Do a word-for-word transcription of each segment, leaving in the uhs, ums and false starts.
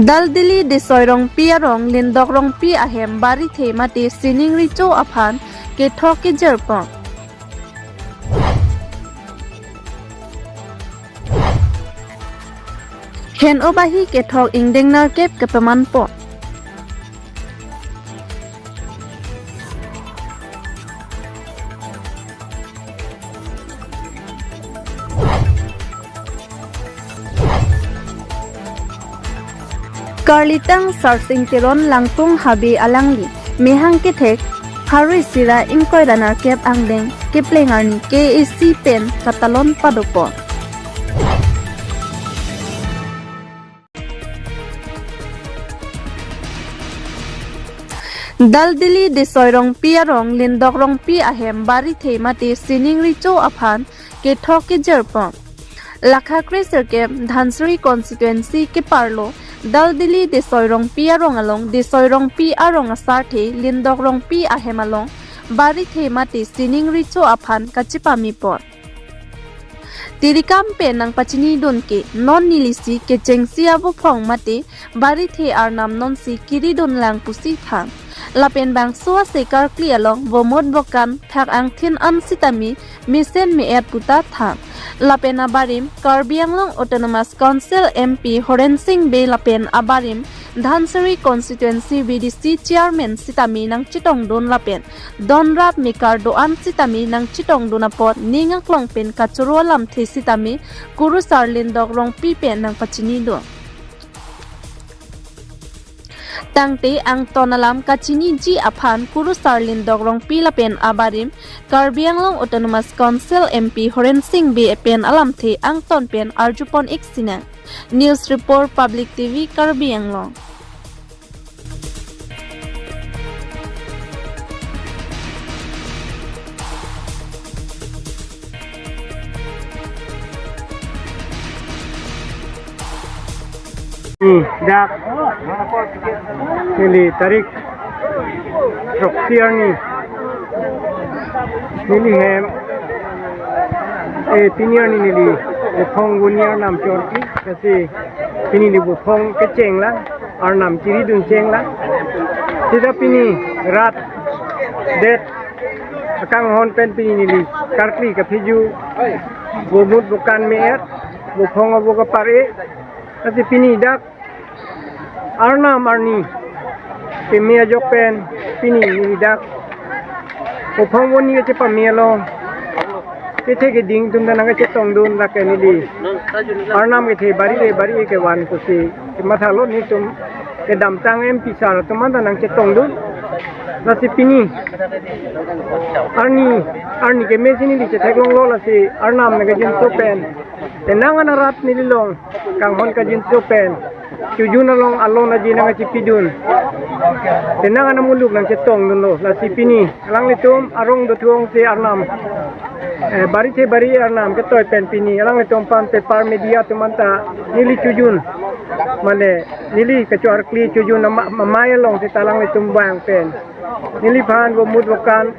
Daldili Desoi Rongpi arong Lindok Rongpi ahem Barithe mate Sining Richo aphan kethok kejirpon. Hen-o bahi kethok ingdeng nerkep kepamanpon. Karlitang Sarsing Teron Langtung Habe alangli mehang kethek pharo isi ra ingkoi ra nerkep angdeng kepleng arni K A A C pen katalon padopon. Daldili Desoi Rongpi arong Lindok Rongpi ahem Barithe mate Sining Richo aphan kethok kejirpon. Lakha kre sirkep Dhansiri constituency keparlo Daldili Desoi Rongpi arong along Desoi Rongpi arong asarthe Lindok Rongpi ahem along Barithe mate Sining Richo aphan kachepamepon. Tirikam pen nangpachinidun ke non nelisi kechengsi abuphong mate Barithe arnam nonsi kiridun lang pusi than. Lapen bangso ase karkli along bomot bokan thak angthin an sitame mesen me-et puta than. Lapen abarim Karbi Anglong Autonomous Council M P Horen Sing Bey lapen abarim Dhansiri constituency V D C chairman sitame nangchetongdun lapen donrap mekar do-an sitame nangchetongdun apot ning aklong pen kachoro alamthe sitame Kurusar Lindok Rongpi pen nangpachinidun. Tangte angton alam kachiniji aphan Kurusar Lindok Rongpi lapen abarim Karbi Anglong Autonomous Council M P Horen Sing Bey pen alamthe angton pen arjupon ik sinang. News report, Public T V Karbi Anglong. Hmm, dak neli tarik throksi arni neli hem, eh, pini arni neli buphong voni arnam chorki, lasi pini neli buphong kecheng lang, arnam kiridun cheng lang. Sita pini rat det akanghon pen pini neli karkli kapheju, bomot bokan me-et, buphong abo kapar-e. Lasi pini dak arnam arni keme ajok pen pini neli dak buphong voni kachepame along kethe keding atum ta nangkachetongdun, lake neli arnam kethe Barithe Barithe kevan pusi kemathalo, netum kedamtang M P sir atum anta nangchetongdun. Lasi pini arni, arni keme si neli chetheklonglo, lasi arnam nangkejinso pen, penang an arat neli along kanghon kajinso pen chojun along alon aji nangkachepidun, penang an amuluk nangchetongdunlo. Lasi pini alanglitum arong dothuong si arnam, eh, Barithe Barithe arnam ketoi pen pini alanglitum aphan paper media atum anta neli chojun, mane neli kachokarkli chojun ama-, amei along sita alanglitum vang pen neliphan bomot bokan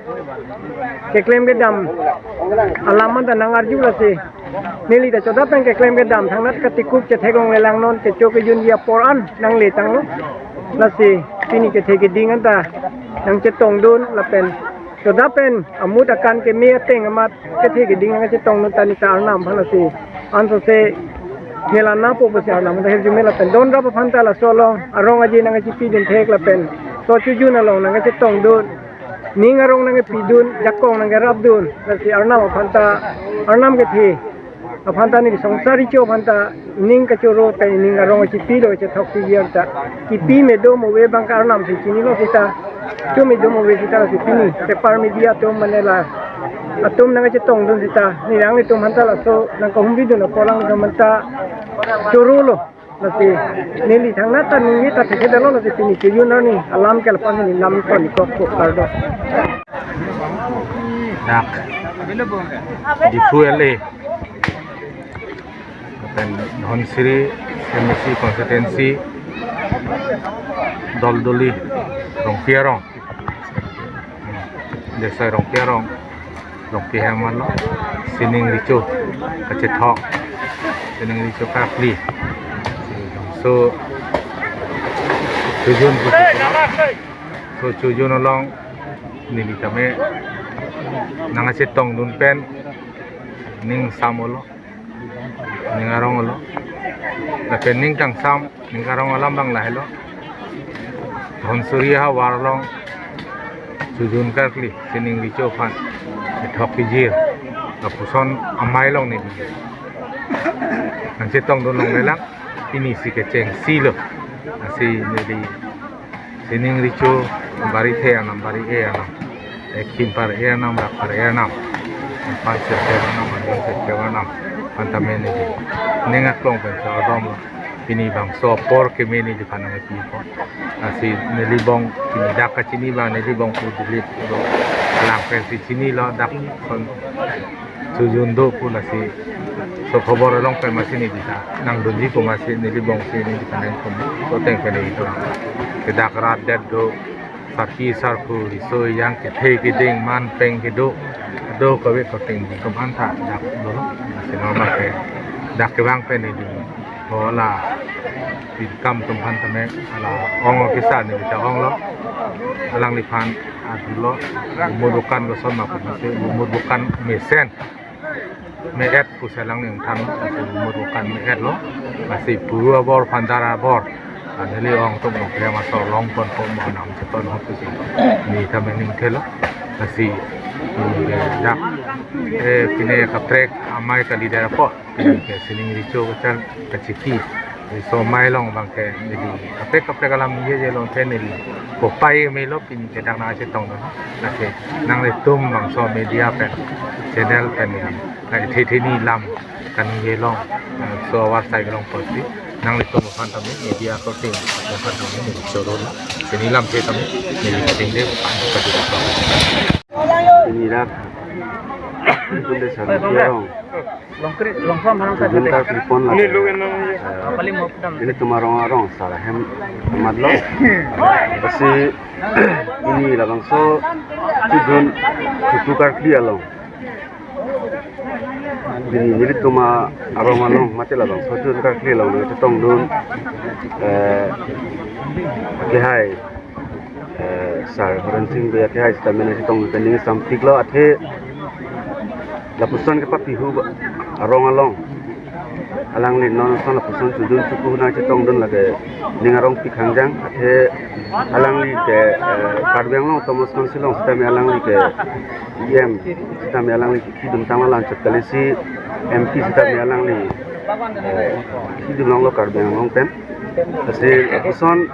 keklem kedam alam anta nangarju, lasi neli ta chodap pen keklem kedam thangnat katikup chetheklonglelang, non kecho kejunji apor an nangletanglo. Lasi pini kethe keding anta nangchetongdun lapen chodap pen amut akan keme ateng amat kethe keding nangchetongdun ta neta arnam aphan, lasi ansose neli anapo pusi arnam anta hirjume lapen donrap aphan ta laso along arong aji nangkachepidun thek lapen so chojun along nangkachetongdun, ning arong nangkepidun, jakong nangkerapdun, lasi arnam aphan ta, arnam kethe aphan ta, neli Songsar Richo aphan ta ning kachoro pen ning arong chepilo, chethok chijir ta kipi me do mo ave abang ke arnam si chinilo sita, cho me do mo ave sita, lasi pini paper media atum mane la atum nangkachetongdun sita neli alanglitum aphan ta laso nangkahumridun apot alanglitum aphan ta chorolo. Lasi neli thangnat ta ningje ta thekthedetlo, lasi pini chojun arni alam ke lapu-an neli lam ko ni kok ko kardo. Dak Diphu L A pen Dhansiri M A C constituency Daldili Rongpi arong, Desoi Rongpi arong, Rongpi hem anlo, Sining Richo kachethok, Sining Richo karkli. So Chojun pusi pulo. So chojun along neli tame nangkachetongdun pen ning samlo, ning aronglo. Lapen ning kangsam, ning karong alam abang lahelo. Dhonsiri havar along chojun karkli sining recho aphan kethok pijir, lapuson amei along neli nangchetongdun longlelang. Pini si kechengsi lo. Lasi neli sining recho, bari the anam, bari e anam, ekim par e anam, rak par e anam, pan sirkep anam, anam sirkep anam, pan tame neli ning aklong pen so adom lo. Pini bangso apor keme neliphan nangpipo. Lasi neli bong, pini dak kachini abang neli bong pu Dilip lo. Lang pensi chinilo, dak son chojun do pu. Lasi so khobor along pen masi neli ta nangdunji pu masi neli bong si neli ta nangkam, so ateng pen neli tulang. Ke dak rat det do, sarpi sarpo, riso ejang, kethe keding, man peng kedo, do kave koteng di koman ta dak dolo. Lasi normal ke dak kevang pen neli, oh, la income atum aphan tame, la ong officer neli ta onglo. Alangliphan adulo, bumur bukan koson ma pu masi, bumur bukan mesen me-et pusi alangli than, lasi bumur bukan me-etlo. Lasi puru abor, phandar abor, ah, neli ong atum along ke maso longponpo, mo anam cheton ho pusi neli tame ning thelo. Lasi, hmm, dak, eh, pine kaprek amei kalidet apot, pini ke sining recho kachal kachiki, recho amei along abang ke neli kaprek kaprek alam yeje along ke neli kopai melo, pini ke dak nangchetongdun. Lasi nanglitum bangso media pen, channel pen neli, eh, the the ni lam kaningje long, eh, so war sai long pusi nanglitum aphan tame, media ko ting aphan tame neli choro lo. Pini lamthe tame neli kating de aphan kachoro. Pini dak, tunde sar arong. Longkri, longsom hanang sa chojun karkli pon la. Ini lu enang. Eh, paling mau pedam. Nelitum arong arong sar ahem amat lo. Lasi pini labangso chojun chuku karkli along, pini nelitum arong along mate labangso chojun karkli along nangchetongdun, eh, kehai, eh, Sar Horen Sing Bey akehai sitame nangchetongdun pen ning sampiklo. Athe lapuson kepapihu arong along alangli non ason lapuson chojun chuku nangchetongdun lake ning arongpik hangjang. Athe alangli ke, eh, Karbi Anglong Autonomous Council along sitame alangli ke E M sitame alangli ke kedun tanglo, la-anchot kali si M P sitame alangli, eh, kedun longlo Karbi Anglong pen. Lasi lapuson,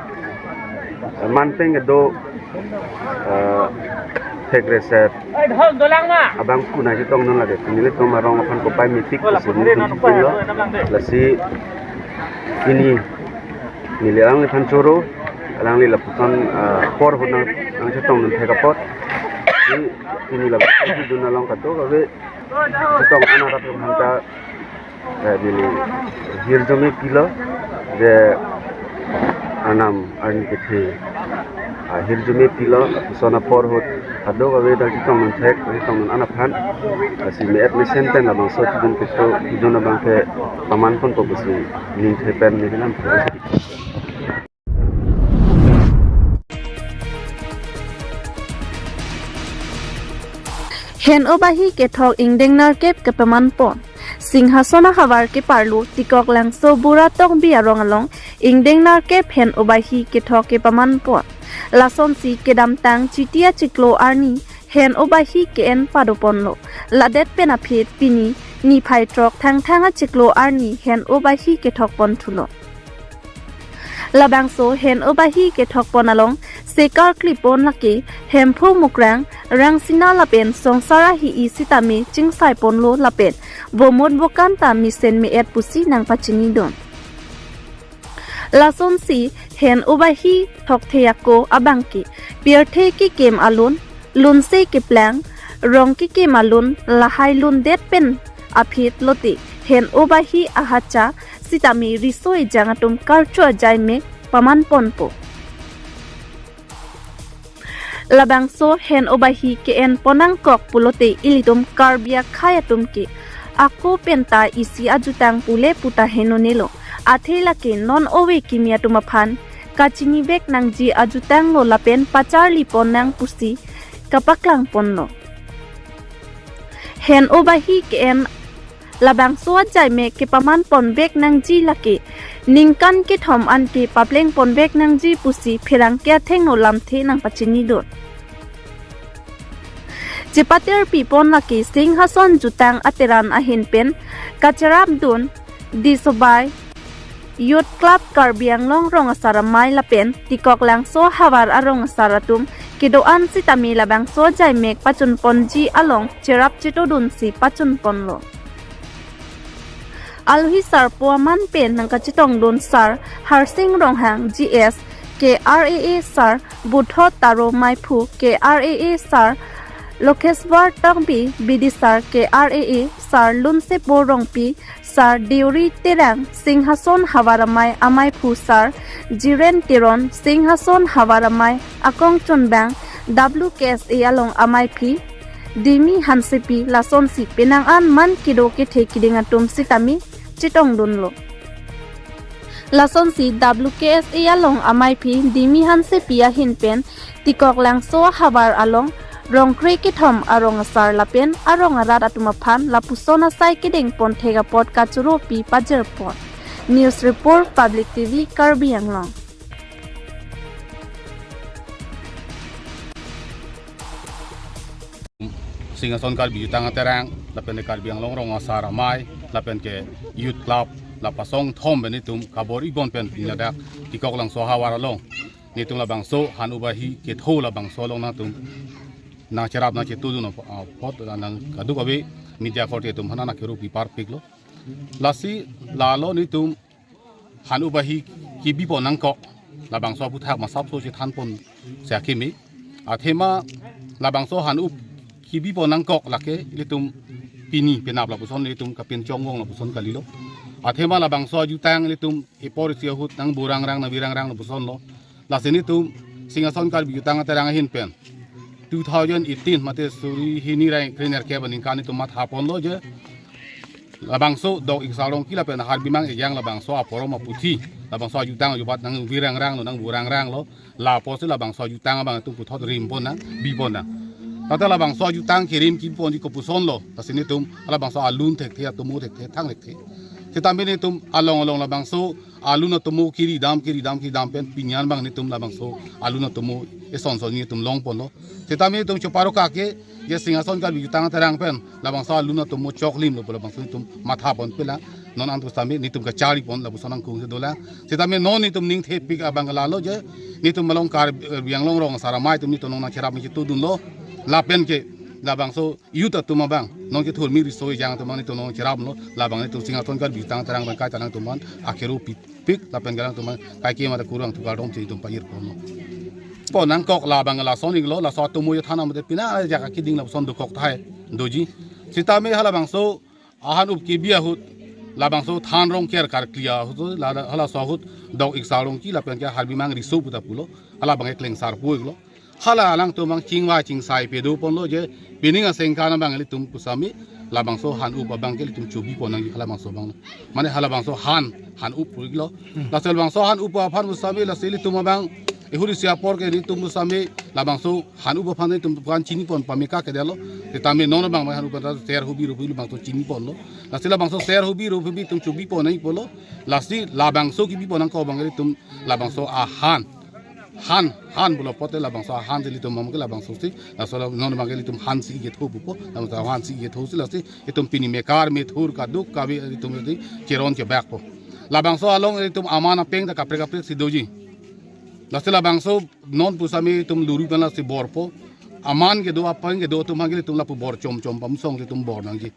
eh, man peng kedo, eh, thek reset abang kuna chetongdun lake. Pini nelitum arong aphan kopai mepik pusi nelitum chipinlo. Lasi pini neli alangliphan choro, alangli lapuson, ah, apor ahut nang, nangchetongdun thek apot. Pini, pini lapuson kedun along kadokave chetong an arat atum aphan ta, eh, neli hirjume pilo, je anam arni kethe, ah, hirjume pilo, lapuson apor ahut kadokave nangchetongdun thek, nangchetongdun an aphan. Lasi me-et mesen pen labangso chojun kecho, chojun abang ke paman ponpo pusi ningthe pen neli lam. Hen obahi kethok ingdeng nerkep kepaman pon. Singhason ahavar keparlo Tikok Langso Bura Tokbi arong along ingdeng nerkep hen obahi kethok kepaman pon. Lasonsi kedamtang Chiti achiklo arni hen obahi ke-en padoponlo. Ladet pen aphi pini niphai throk Thangthang achiklo arni hen obahi kethok pon thulo. Labangso hen obahi kethok pon along se karkli pon lake Hemphu Mukrang, Rangsina lapen Songsar Ahi-i sitame chingsai ponlo lapen bomot bokan ta mesen me-et pusi nangpachinidun. Lasonsi hen obahi thokthe ako abang ke pirthe kekim alun, lunse keplang, rong kekim alun lahai lundet pen aphi lote hen obahi ahacha sitame riso ejang atum karcho ajai me paman ponpo. Labangso hen obahi ke-en pon nangkok pulote ilitum Karbi akhei atum ke ako penta isi ajutang pule puta henonelo. Athe lake non ove kimi atum aphan kachinibek nangji ajutang lo lapen pacharli pon nang pusi kapaklang ponlo. Hen obahi ke-en labangso ajaimek kepaman ponbek nangji lake ningkan kethom an ke papleng ponbek nangji pusi pherangke athengno lamthe nangpachinidun. Chepaterpi pon lake Singhason Jutang Ateran ahin pen kacherapdun Disobai Youth Club Karbi Anglong Rong Asar Amei lapen Tikoklangso havar arong asar atum kedo-an sitame labangso ajaimek pachun ponji along cherap chetodunsi pachun ponlo. Alohi sarpo aman pen nangkachetongdun Sar Harsing Ronghang G S, K R A A Sar Butho Taro Maiphu, K R A A Sar Lokeswar Tokbi, B D Sar K R A A Sar Lunsepo Rongpi, Sar Deuri Terang, Singhason Havar Amei amaiphu Sar Jiren Teron, Singhason Havar Amei akongchunbang, W K S A along amaiphi Dimi Hansepi, lasonsi penang an man kedo kethe keding atum sitame chetongdunlo. Lasonsi W K S A along amaiphi Dimi Hansepi ahin pen Tikoklangso havar along rongkre kethom arong asar lapen arong arat atum aphan lapuson asai kedeng ponthek apot kachoropi pajirpon. News Report, Public T V, Karbi Anglong. Singhason Karbi Jutang Aterang lapen Karbi Anglong Rong Asar Amei lapen ke Youth Club, la pasong thom pen itum kabor-i pon pen pini ladak Tikoklangso havar along nitum labangso han-up ahi ketho labangso along nangtum nangcherap nangchetudun apot nang kaduk ave media korte atum aphan nangkeropi parpiklo. Lasi lalo nitum han-up ahi kebi pon nangkok labangso aphuthak masapso chethan ponsi akimi. Athema labangso han-up kebi pon nangkok lake ilitum pini penap lapuson ilitum kapinchong vong lapuson kalilo. Athema labangso ajutang ilitum ipor isi ahut nangburangrang nangvirangrang lapusonlo. Lasi nitum Singhason Karbi Jutang Aterang ahin pen two thousand eighteen mate suri hini ra krenerkep aningkan nitum matha ponlo je labangso Dok Iksarlongki lapen Harbimang Ejang labangso aporom aputhi labangso ajutang ajubat nangvirangranglo nangburangranglo. Lapusi labangso ajutang abang itum puthot rim pon nang bi pon nang. Tata labangso ajutang kerim kebi ponji kopusonlo. Lasi nitum labangso alun thekthe, atomo thekthe, thang thekthe. Sitame nitum along along labangso alun atomo kiri dam kiri dam kiri dam pen pini an abang nitum labangso alun atomo eson son nitum long ponlo. Sitame nitum choparo kake je Singhason Karbi Jutang Aterang pen labangso alun atomo choklimlo pu labangso nitum matha pon pela. Non antu sitame nitum kachari pon lapuson nangkung si dolang. Sitame non nitum ningthepik abang lalo je nitum along Karbi Anglong Rong Asar Amei atum nitum nangcherap nangchetudunlo. Lapen ke labangso youth atum abang non kethurmi riso ejang atum abang nitum nangcheraplo. Labang nitum Singhason Karbi Jutang Aterang abang kaita nangtum aphan akeropi pik lapen galang atum aphan kaike mate kurang tukar dom si itum pajirponlo. Pon nangkok labang lason iklo, laso atomo ya thana mate pina ajak akeding lapuson dokok tahai doji. Sitame halabangso ahan-up kebi ahut labangso than rong ker karkli ahut la halaso ahut Dok Iksarlongki lapen ke Harbimang riso puta pulo. Halabang ke klengsar pu iklo. Hala alangtum abang chingvai chingsai pedo ponlo je pining asengkan abang ilitum pusitame labangso han-up abang ke ilitum chobi pon nangji halabangso abang. Mane halabangso han, han-up pu iklo. Lasi labangso han-up aphan pusitame lasi ilitum abang ihuri isi apor ke ilitum pusitame labangso han-up aphan ilitum aphan chini pon pameka kedelo. Sitame non abang han-up aphan ser hobi robi labangso chini ponlo. Lasi labangso ser hobi robi itum chobi pon nangji pulo. Lasi labangso kebi pon nangkok abang ilitum labangso ahan. Han, han pulo pote labangso ahan si ilitum abang ke labangso si, laso la non abang ke ilitum han si iketho pupo, labangso han si iketho si lasi itum pini mekar methur kaduk kave ilitum si cheron chebak po. Labangso along ilitum aman apeng ta kaprek kaprek si doji. Lasi labangso non pusitame itum luri pen lasi bor po. Aman kedo apeng kedo atum aphan ke ilitum lapu bor chom chom pamsong si itum bor nangji.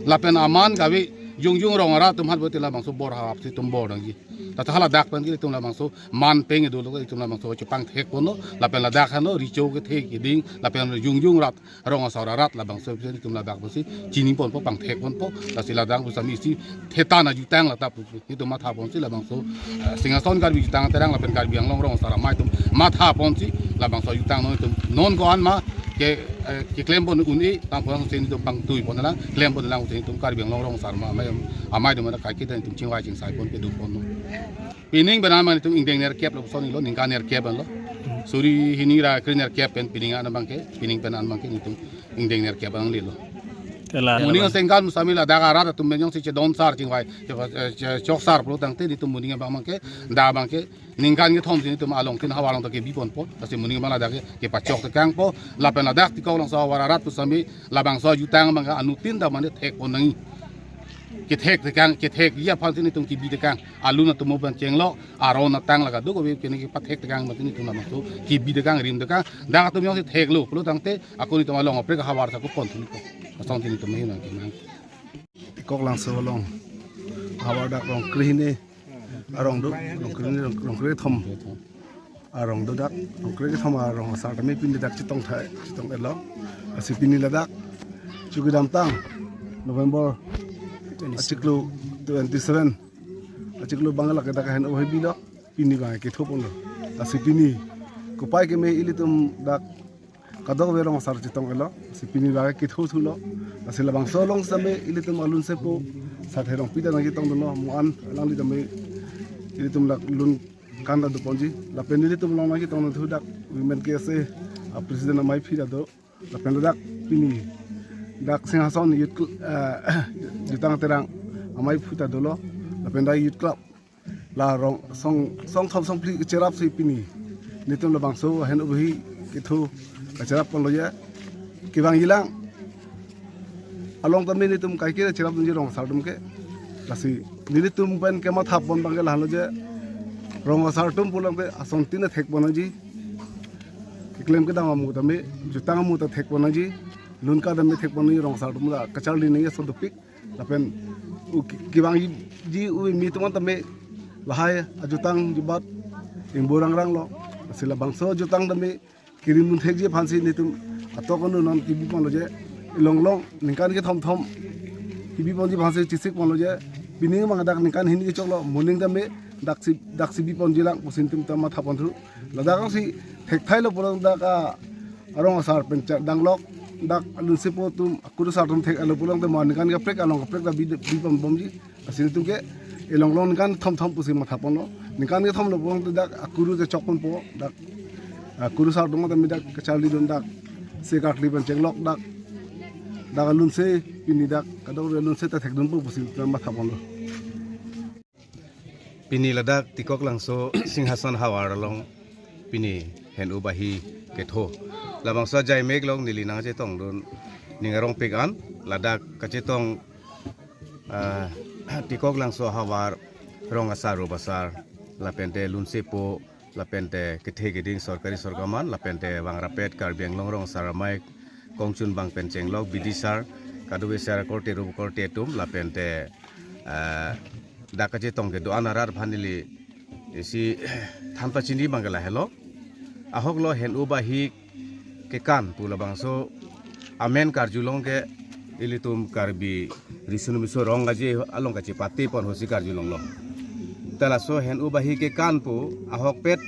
Lapen aman kave jongjong rong arat atum aphan pulote labangso bor hap si itum bor nangji. Tata haladak pen ke ilitum labangso man peng dolo itum labangso chepangthek ponlo lapen ladak hano richo kethe keding lapen jongjong rat rong asar arat labangso itum ladak pusi chini ponpo pangthek ponpo. Lasi ladak pusitame isi thetan ajutang lata pu itum matha ponsi labangso, eh, Singhason Karbi Jutang Aterang lapen Karbi Anglong Rong Asar Amei atum matha ponsi labangso ajutang non itum non ko-an ma ke Keklem pon un-e, tangpon seni tum pangtui pon lang, klem pon lang seni tum Karbi Anglong rong asar ma, amei, amei tum ada kaiketa tum chingvai chingsai pon kedo pon. Pining benar ma tum ingdeng nerkep lo, soni lo, ningkan nerkep lo. Suri hini ra kri nerkep pen pining an abangke, pining pen an abangke tum ingdeng nerkep nanglelo. Tela. Moning sengkan sami ladak arat atum benyong si chedon sar chingvai, che, che, chok sar pulo tangte tum moning abang abangke, dak abangke, ningkan kethom seni tum along tin havar along ta kebi ponpo, lasi moning abang ladak ke, kepachok tekangpo, lapen ladak Tikok Langso havar arat pu sami, labangso ajutang abangke anuttin ta mane thek pon nangji. Kethek tekang, kethekji aphan seni tum kebi tekang, alun atum pen chenglok, aron atang laga do ko kene kepathek tekang mati ni tum labangso kebi tekang, rim tekang, dak atum yong si theklo pulo tangte, ako nitum along aprek havar sa ko pon thunpo. Asong seni tum hin nang kemang. Tikok Langso along havar dak rong kri hini arong do, rong kri hini, rong, rong kri thom arong do dak, rong kri thom arong asar tame pini dak chetong thai, chetong elo. Lasi pini ladak chukidamtang November achiklo twenty seven, achiklo abang lake dak hen ohi bilo, pini abang ketho ponlo. Lasi pini kopai keme ilitum dak kadokave rong asar chetong elo, lasi pini abang ketho thulo. Lasi labangso along same ilitum alun sepo Sathe Rongpi ta nangchetong dunlo, mo an alangli tame ilitum lak lun kan ta do ponji, lapen ilitum along nangchetong dun thu dak Women K S A a president amei aphi ta do, lapen dak pini dak Singhason Youth Cl-, eh, Jutang Terang amei aphu ta dolo, lapen dak Youth Club la rong song, song thom song phli cherap si pini nitum labangso hen ohi ketho kacherap ponlo je. Kevangji lang along tame nitum kaiketa cherap dunji rong asar atum ke. Lasi nelitum pen kematha pon abangke lahenlo je, rong asar atum pulang te asontin ta thek pon nangji. Keklem kedam amu tame, jutang amu ta thek pon nangji, lun ka tame thek pon nangji, rong asar atum ta kacharli nangji ason dopik. Lapen u ki-, kevangji u kimi atum an tame lahai ajutang jubat ingbo rangrang lo. Lasi labangso jutang tame kirim un thekji aphan si nitum atok anu non kebi ponlo je, ilong long ningkan kethom thom kebi ponji aphan si chesik ponlo je. Pining abang dak ningkan hini kechoklo, moning tame dak si, dak si bi ponji lang pusi nitum ta matha pon thu. Ladak si thekthai lo pulang dak a, arong asar pen chadang lok, dak alun sepo atum, akuru asar atum thek alo pulang te mo ningkan kaprek along kaprek ta bi, bi pon bomji. Lasi nitum ke ilong long ningkan thom thom pusi matha ponlo. Ningkan kethom lo pulang te dak akuru te chok ponpo, dak akuru asar atum tame dak kacharli dun, dak se karkli pen chenglok dak, dak alun se pini dak kadokave alun se ta thek dunpo pusi matha ponlo. Pini ladak Tikok Langso Singhason havar along pini hen-up ahi ketho. Labangso ajai mek along neli nangchetong dun ning arong pik an, ladak kachetong, ah, Tikok Langso havar rong asar rup asar, lapente lun sepo, lapente kethe keding sorkari sorkaman, lapente vangrapet Karbi Anglong rong asar amei kongchun abang pen chenglok, bidisar, kadokave sar korte rup korte atum, lapente, eh, dak kachetong kedo-an arat aphan neli isi than pachini abangke lahelo. Ahok lo hen-up ahi kekan pu labangso amen karjulong ke ilitum Karbi riso nimso rong aje along kachepate pon hosi karjulonglo. Te laso hen-up ahi kekan pu ahokpet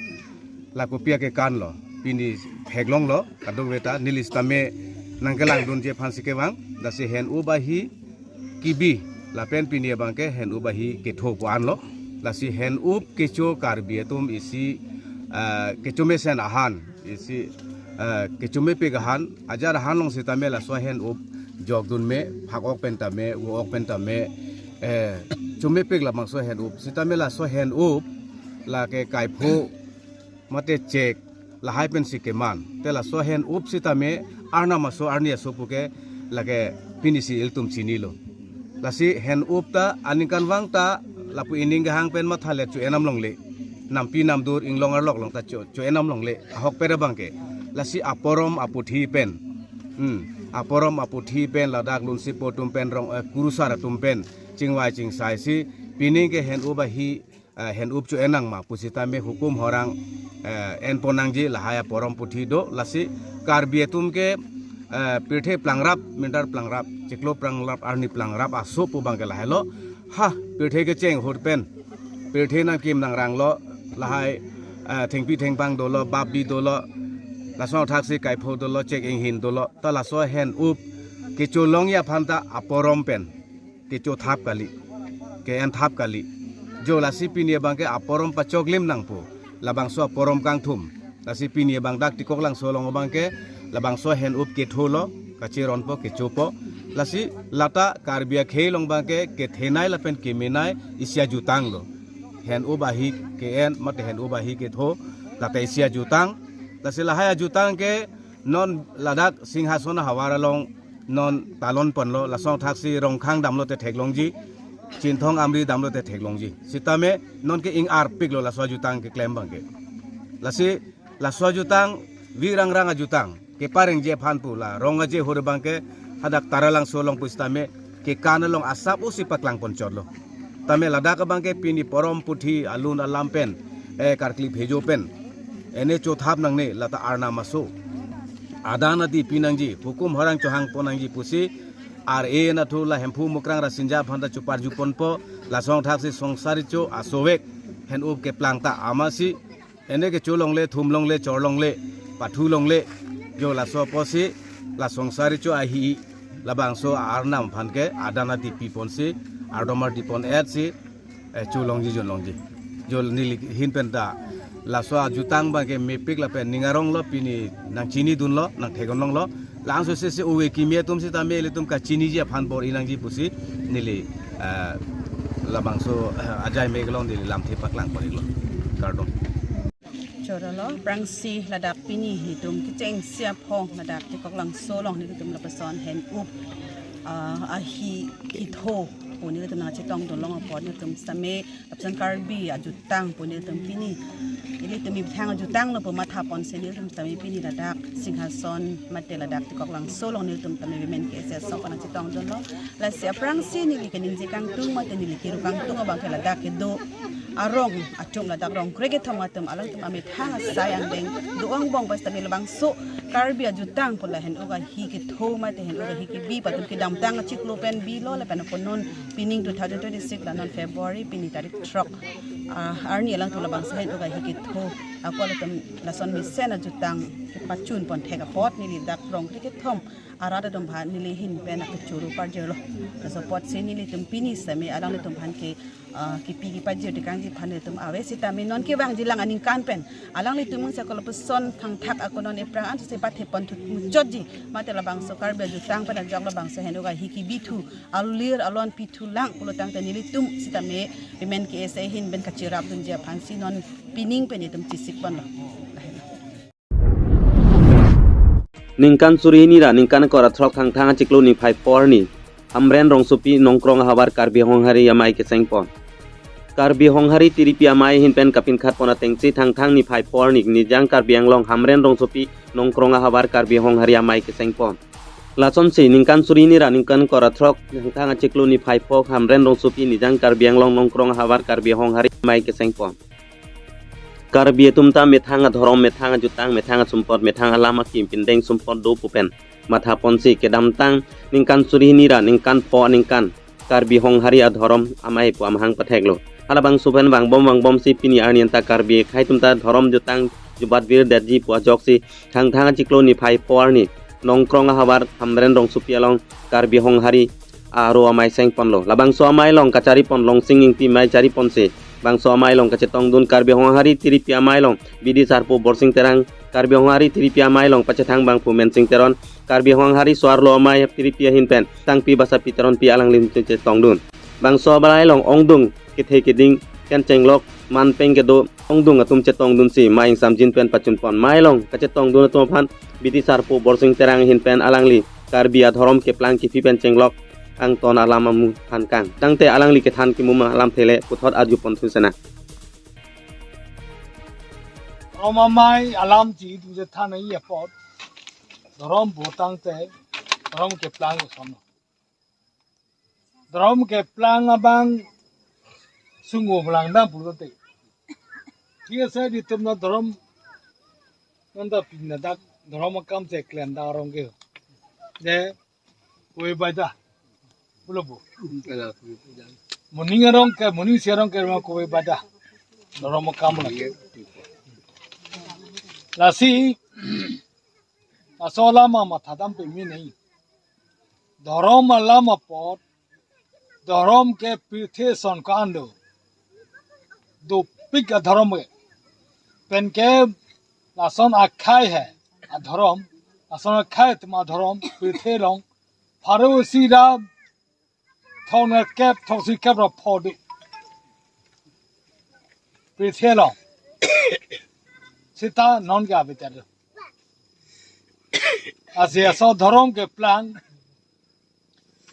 la kopi akekan lo, pini theklonglo, kadokave ta neli sitame nangkelang dunji aphan si kevang, lasi hen-up ahi kebi, lapen pini abangke hen-up ahi ketho pu anlo. Lasi hen-up kecho Karbi atum isi, eh, kechomesen ahan, isi, eh, kechomepik ahan, ajar ahan along sitame laso hen-up jok dun me, phak ok pen tame, vo ok pen tame, eh, chomepik labangso hen-up. Sitame laso hen-up lake kaipho mate chek lahai pensi keman. Te laso hen-up sitame arnam aso arni aso puke lake pini si ilitum chinilo. Lasi hen-up ta aningkanvang ta lapu ining kehang pen mathalet cho-enam longle. Nampi namdur inglong arlok along ta cho, cho-enam longle. Ahokpet abangke. Lasi aporom aputhi pen. Hmm. Aporom aputhi pen ladak lun sepo atum pen rong, eh, kurusar atum pen chingvai chingsai si pining ke hen-up ahi, eh, hen-up cho-en nangma pusitame hukum horang, eh, en pon nangji lahai aporom puthi do. Lasi Karbi atum ke, eh, pirthe plangrap, mintar plangrap, chiklo plangrap, arni plangrap aso pu abangke lahailo. Ha, pirthe kecheng ahut pen pirthe nangkim nangrang lo, lahai, eh, thengpi thengphang dolo, bap bi dolo, Laso thaksi kaipho dolo, chek inghin dolo. Ta laso hen up kecholongji aphan ta aporom pen kechothap kali, ke-enthap kali. Jo lasi pini abangke aporom pachoklim nangpo. Labangso aporom kangthum. Lasi pini abang dak Tikok Langso along abangke labangso hen up ketholo, kacheronpo, kechopo. Lasi lata Karbi akhei along abangke kethenei lapen kemenei isi ajutang lo. Hen up ahi ke-en mate hen up ahi ketho, lata isi ajutang. Lasi lahai ajutang ke non ladak Singhason ahavar along non talon ponlo, laso thaksi Rongkhang damlo te theklongji, Chinthong Amri damlo te theklongji. Sitame non ke ing-arpiklo laso ajutang keklem abangke. Lasi laso ajutang, vi rangrang ajutang keparengji aphan pu la rong aje hur abangke hadak Taralangso along pusitame kekan along asap usi paklangponchotlo. Tame ladak abangke pini porom puthi alun alam pen, eh, karkli phejo pen, ene chothap nangne lata Arnam aso adan adi pinangji, hukum horang chohangpon nangji pusi, ar e nathu la Hemphu Mukrang Rasinja aphan ta choparjuponpo. Laso thaksi Songsa Recho asovek hen up keplang ta amatsi ene kecholongle, thumlongle, chorlongle, pathulongle. Jo laso apotsi la Songsa Recho ahi labangso Arnam aphan ke adan adi piponsi, ardom ardi pon-etsi, eh, cholongji, jonlongji. Jo neli ahin pen ta laso ajutang abangke mepik lapen ning aronglo, pini nangchinidunlo, nangtheklonglo. Laso sese ove kimi atum sitame ilitum kachiniji aphan bor-i nangji pusi neli, eh, labangso, eh, ajai mek along neli lamthe paklangpon-iklo. Kardom. Chorolo, aphrangsi ladak pini nelitum kechengsi aphong ladak Tikok Langso along nelitum lapuson hen up, ah, ahi ketho pu nelitum nangchetongdunlong apot nelitum sitame lapuson Karbi ajutang pu nelitum pini, ilitum methang ajutanglo pu mathaponsi nelitum sitame pini ladak Singhason mate ladak Tikok Langso along nelitum tame Women K S A asong nangchetongdunlo. Lasi aphrangsi neli keningje kangtung mate neli kiru kangtung abangke ladak kedo arong atum, ladak rong krekethom atum, alangtum amethang asai angdeng do-angbong pasitame labangso Karbi ajutang pu la hen up ahi ketho mate hen up ahi kebi pu atum kedamtang achiklo pen bilo lapen ako non pining two thousand twenty-six la non February pini tarik throk, ah, arni alangtum labangso hen up ahi ketho ako latum lason mesen ajutang kepachunpon thek apot neli dak rong krekethom arat atum aphan neli ahin pen akechoro parjirlo. Laso apotsi nelitum pini sitame alanglitum aphan ke, ah, kepi kepajir tekangji aphan nelitum ave sitame non kevangjilang aningkan pen alanglitum mungsa kolapuson thangthak ako non ephrang ansi pathepon thut muchotji mate labangso Karbi ajutang pen ajok labangso hen up ahi kebi thu, alir alon pithulang pulo tangte nelitum sitame Women K S A ahin pen kacherapdunji aphansi non pining pen itum chesikponlo. Ningkan suri hini ra ningkan kora throk Thangthang achiklo niphai pho arni Hamren rongsopi Nongkrong ahavar Karbi Honghari amei kesengpon. Karbi Honghari tiripi amei ahin pen kapinkhatpon atengsi Thangthang niphai pho arni Nijang Karbi Anglong Hamren rongsopi Nongkrong ahavar Karbi Honghari amei kesengpon. Lasonsi ningkan suri hini ra ningkan kora throk Thangthang achiklo niphai pho Hamren rongsopi Nijang Karbi Anglong Nongkrong ahavar Karbi Honghari amei kesengpon. Karbi atum ta methang adhorom, methang ajutang, methang asumpot, methang alam akim pindeng sumpot do pu pen mathaponsi kedamtang ningkan suri hini ra ningkan pho aningkan Karbi Honghari adhorom amei pu amahang patheklo. Halabangso pen vangbom vangbomsi pini arni anta Karbi akhei atum ta dhorom jutang jubat virdetji pu ajoksi Thangthang achiklo niphai pho arni Nongkrong ahavar Hamren rongsopi along Karbi Honghari aro amei sengponlo. Labangso amei along kacharipon Longsing Ingti amei chariponsi bangso amei along kachetongdun Karbi Honghari tiripi amei along bidi sarpo Borsing Terang, Karbi Honghari tiripi amei along pachethang bangphu Mensing Teron, Karbi Honghari so-arlo amei tiripi ahin pen Tangpi Basapi Teronpi alangli chetongdun. Bangso amei along ongdung kethe keding ken chenglok manpeng kedo ongdung atum chetongdunsi mei ingsamjin pen pachunpon. Amei along kachetongdun atum aphan bidi sarpo Borsing Terang ahin pen alangli Karbi adhorom keplang kipi pen chenglok angton alam amu thankang. Tangte alangli kethan kimum alamthe le puthot arjupon thusena. Dhorom amei alam chi itum chethan nangji apot, dhorom pu tangte dhorom keplang koson. Dhorom keplang abang sungu belangdam pulote. Thik ase, itum na dhorom nanda pina dak dhorom akam cheklem dak arong ke. Je, kove baida. Pulo bo. Moning arong ke, moning si arong ke ma kove baida. Dhorom akam lake. Lasi, Laso alam mathadam peme nai. Dhorom alam apot, dhorom ke pirthe ason ko-an do. Dopik adhorom ke. Penke lason akhei he adhorom, lason akhei atum adhorom, pirthe along pharo isi ra thongnerkep, thongsikep ra pho do. Pirthe along. Seta non ke ave ta do. Lasi laso dhorom keplang.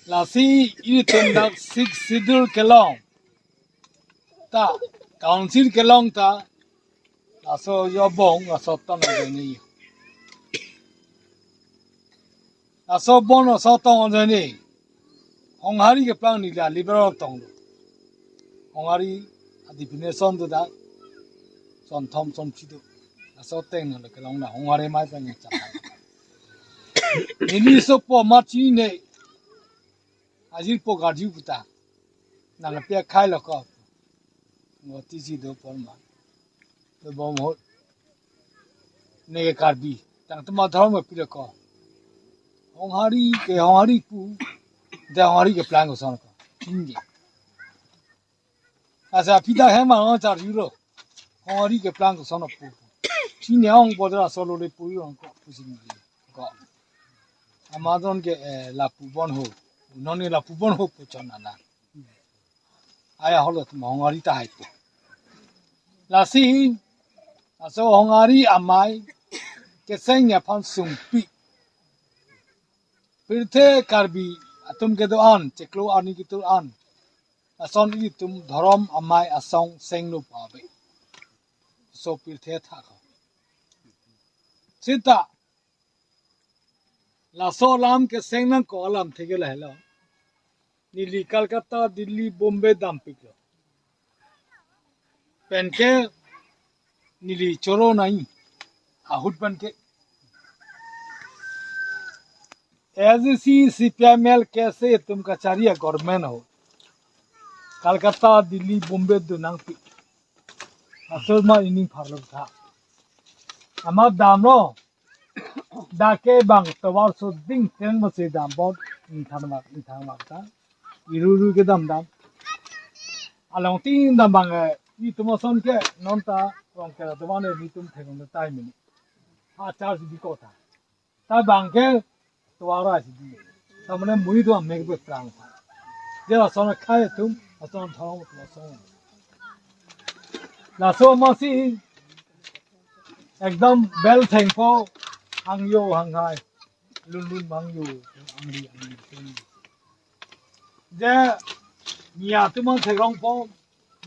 Lasi itum dak Sixth Schedule kelong ta, Council kelong ta, laso jo bong, laso tong ajoine. Laso bong, laso tong ajoine. Honghari keplang neli la liberal tong do. Honghari a-definition do dak. Son thom son phli do. Laso ateng nang kelong na Honghari amei pen chak. Neli sopo mati ne. Ajirpo garji puta. Nang pia khai lo ko. Ngo tisi do porma. To bom ho. Ne ke Karbi. Tangtum adhorom ke pilo ko. Honghari ke Honghari pu. De Honghari keplang koson ko. Tinggi. Asa pida hem ang char euro. Honghari keplang koson pu. Chini ong bodra solo le pu ong ko pusi ni. Ko. Amazon ke, eh, lapu bon ho. Non ni lapu bon ho pu chon ana. Aya holo tu Honghari ta hai pu. Lasi, laso Honghari amei keseng aphan sungpi. Pirthe Karbi atum kedo-an, chiklo arni kedo-an. Lason itum dhorom amei asong sengno pa ave. So pirthe thak ho. Seta laso alam keseng nangkok alamthe ke lahelo. Neli Kolkata, Delhi, Bombay dampiklo. Penke neli choro nai. Ahut penke. ADC, CPIML, KSA atum kachari a-government ho. Kolkata, Delhi, Bombay do nangpi. Asol ma ining pharlo tha. Amat damlo. Dak ke bang tovar so ding ten mo se dam bot, ingthang mak, ingthang mak ta. Iru ru ke dam dam. Along tin dam bang, eh, itum ason ke non ta, rong ke la tovar ne itum thek on time ni. Ha charge di ko ta. Ta bang ke tovar ra si di. Ta mane mui do mek be prang ta. Je lason akhei atum, lason thong atum ason. Laso masi ekdam bel thengpo, hangjo hanghai, lun lun hangjo, angri angri. Je nia atum an thekrongpo,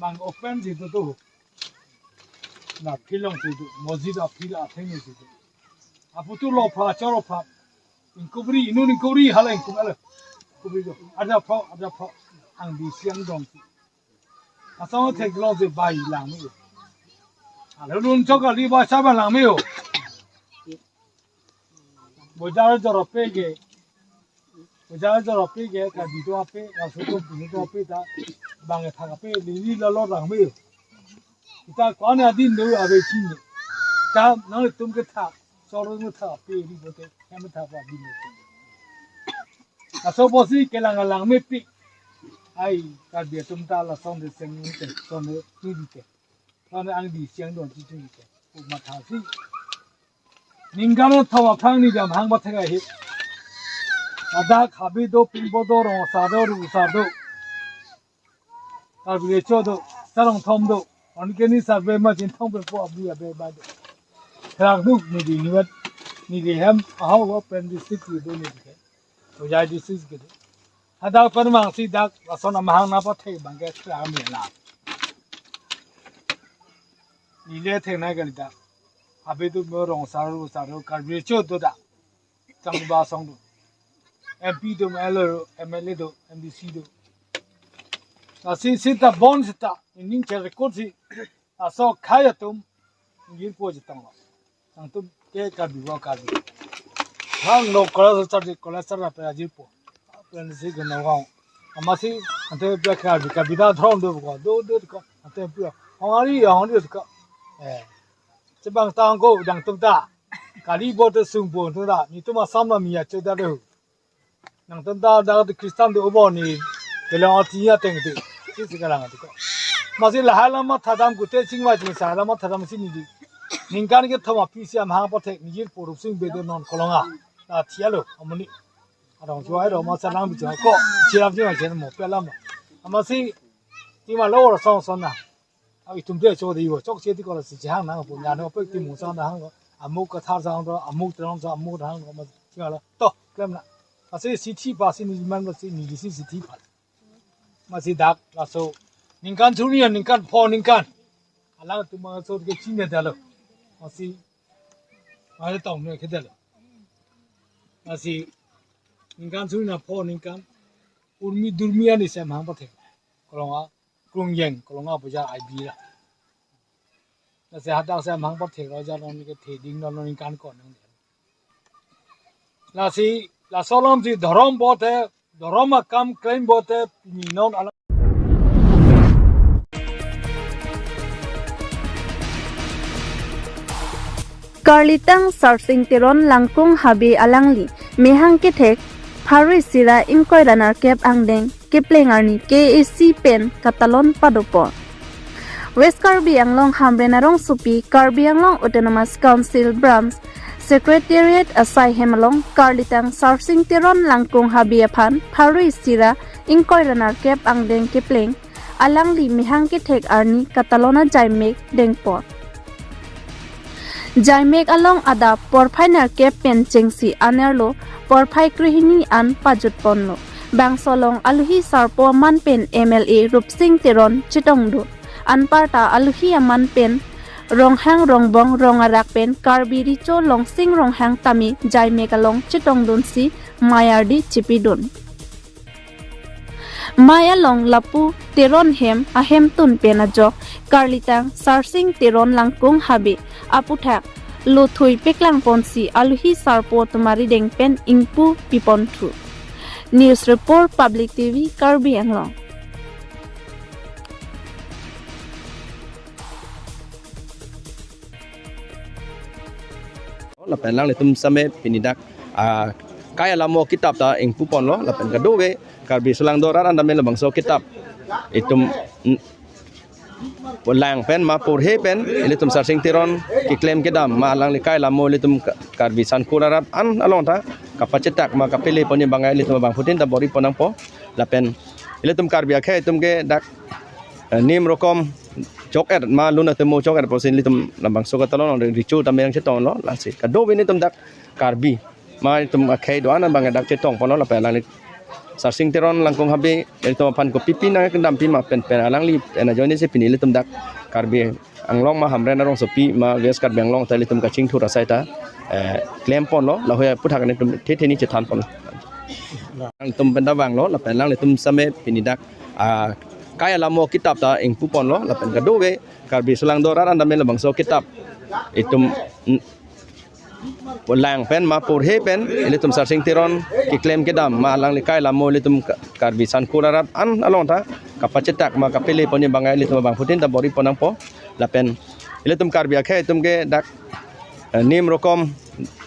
bang open si do do. Na field along si do, mosque a-field atheng si do. Aputu lo pha, choro pha. Ingkubri, inut ingkubri, hala ingkub, hala. Kubri do. Ada pho, ada pho. Angdi siang dong si. Asong theklong si bai lang me. Hala lun chok kali ba sa ba lang me yo. Bojar jorope ke. Bojar jorope ke, Karbi atum ape, laso atum pini atum ape ta, bang thak ape, lili lalo lang me. Ita kwan adin do ave chini. Ta nangtum ke thak, soro nang thak ape, ri bote, hem thak pa din do. Laso pusi kelang lang me pi. Ai, Karbi atum ta lason de seng ni te, son de ni di te. Lason angdi siang dong chichu ni te. Pu matha si. Ningkan thom aphrang ni dam hang ba thek ahi. Ladak Habe do, Pingbo do, Rongsa do, Rusa do. Karbi Recho do, Sarong Thom do. Anke ni sarbe ma Chinthong pen po abu abe ba do. Therak do ni di ni vat. Neli hem aho wo pen district do ni di. Hojai district ke do. Hadak pen mang si dak lason amahang na pa thek bang ke therak me la. Neli therak na kali dak. Habe do, mo Rongsa do, Rusa do, Karbi Recho do dak. Changba asong do. MP do, MLA do, MLA do, MDC do. Lasi seta bon seta, ining che record si, laso akhei atum, ingin po chetong lo. Nangtum ke Karbi wa Karbi. Hang no college charge, college charge pe ajir po. Pen si ke no wang. Amasi, ante pe Karbi, Karbi da thong do ko, do, do ko, ante pe. Hong ari, hong ari ko. Eh. Chebang tang ko, jang tum ta. Kali bote sungpon tu da, netum Assam la mi acho da do. Nangtum ta dak Christian do bo ni, kelang ati ya teng ti, si si kelang ati ko. Masi lahai lama thadam kute chingvai chingsa lama thadam si ni di. Ningkan kethom aphi si amahang pathek nijir porup sing bede non Kolonga. La thia lo, amoni. Adong juai do masa lang bichar ko, chirap jingvai chen mo pelam. Amasi, tima lo or song song na. A itum dia cho di wo, chokche ti ko la si jahang nang pu nyan ho pe ti mungsa nang ho. Amuk Kathar sang do, amuk Teron sang, amuk hang do, ma ti la. To, klem na. Asi sithi pa si ni man si ni si sithi pa. Masi dak laso. Ningkan suri ningkan pho ningkan. Alang tu ma so ke chine dalo. Masi. Masi tong ne ke dalo. Masi. Ningkan suri na pho ningkan. Urmi durmi ani si amahang pathek. Kolonga. Krung Yeng, Kolonga puja I B la. Lasi hadak si amahang pathek lo ja lo ni kethe ding lo ningkan ko nang. Lasi, laso alam si dhorom bote, dhorom akam klem bote, pini non alam. Karlitang Sarsing Teron Langkung Habe alangli mehang kethek pharo isi ra ingkoi ra nerkep angdeng kepleng arni K A A C pen katalon padopon. West Karbi Anglong Hamren arongsopi Karbi Anglong Autonomous Council Branch Secretariat asai hem along Karlitang Sarsing Teron Langkung Habe aphan pharo isi ra ingkoi ra nerkep angdeng kepleng alangli mehang kethek arni katalon ajaimek dengpon. Jaimek along adap porphai nerkep pen chengsi anerlo porphai krehini an pajutponlo. Bangso along aluhi sarpo aman pen M L A Rupsing Teron chetongdun. Anparta aluhi aman pen Ronghang Rongbong Rongarak pen Karbi Recho Longsing Ronghang tame jaimek along chetongdunsi mei ardi chepidun. Mei along lapu Teron hem ahemtun pen ajok Karlitang Sarsing Teron Langkung Habe aputhak lothui peklangponsi aluhi sarpo atum arideng pen ingpu piponthu. News Report, Public T V, Karbi Anglong. Lapen alanglitum same pini dak, ah, kai alamo kitap ta ingpuponlo, lapen kadokave Karbi Sulang do rat an tame labangso kitap itum, mm, lang pen ma porhe pen ilitum Sarsing Teron keklem kedam ma alangli kai alamo ilitum Ka-, Karbi Sangkur arat an along ta kapachetak ma kapele pon abang ilitum abangphutin ta bor-ipon nangpo. Lapen ilitum Karbi akhei atum ke dak, eh, nim rokom chok-et ma lun atum mo chok-et pusi ilitum labangso katalon Recho tame nangchetonglo. Lasi kadokave netum dak Karbi ma itum akhei do-an abang dak chetongponlo, lapen alangli Sarsing Teron Langkung Habe ilitum aphan kopipi nangkendampi ma pen pen alangli pen ajoine si pini ilitum dak Karbi Anglong ma Hamren arongsopi ma West Karbi Anglong ta ilitum kachingthur asai ta, eh, klemponlo, lahei aputhak netum thethe ni chethanponlo. Alanglitum pen ta vanglo, lapen alanglitum same pini dak, ah, kai alamo kitap ta ingpuponlo, lapen kadokave Karbi Sulang do rat an tame labangso kitap itum, mm, lang pen ma porhe pen ilitum Sarsing Teron keklem kedam ma alangli kai alamo ilitum Ka-, Karbi Sangkur arat an along ta kapachetak ma kapele pon abang ilitum abangphutin ta bor-ipon nangpo. Lapen ilitum Karbi akhei atum ke dak, eh, nim rokom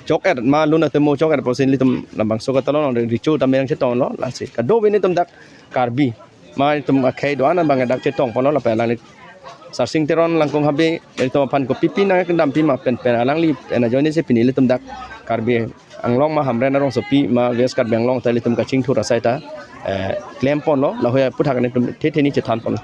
chok-et ma lun atum mo chok-et pusi ilitum labangso katalon Recho tame nangchetonglo. Lasi kadokave netum dak Karbi ma itum akhei do-an abang dak chetongponlo, lapen alangli Sarsing Teron Langkung Habe ilitum aphan kopipi nangkendampi ma pen pen alangli pen ajoine si pini ilitum dak Karbi Anglong ma Hamren arongsopi ma West Karbi Anglong ta ilitum kachingthur asai ta, eh, klemponlo, lahei aputhak netum thethe ni chethanponlo.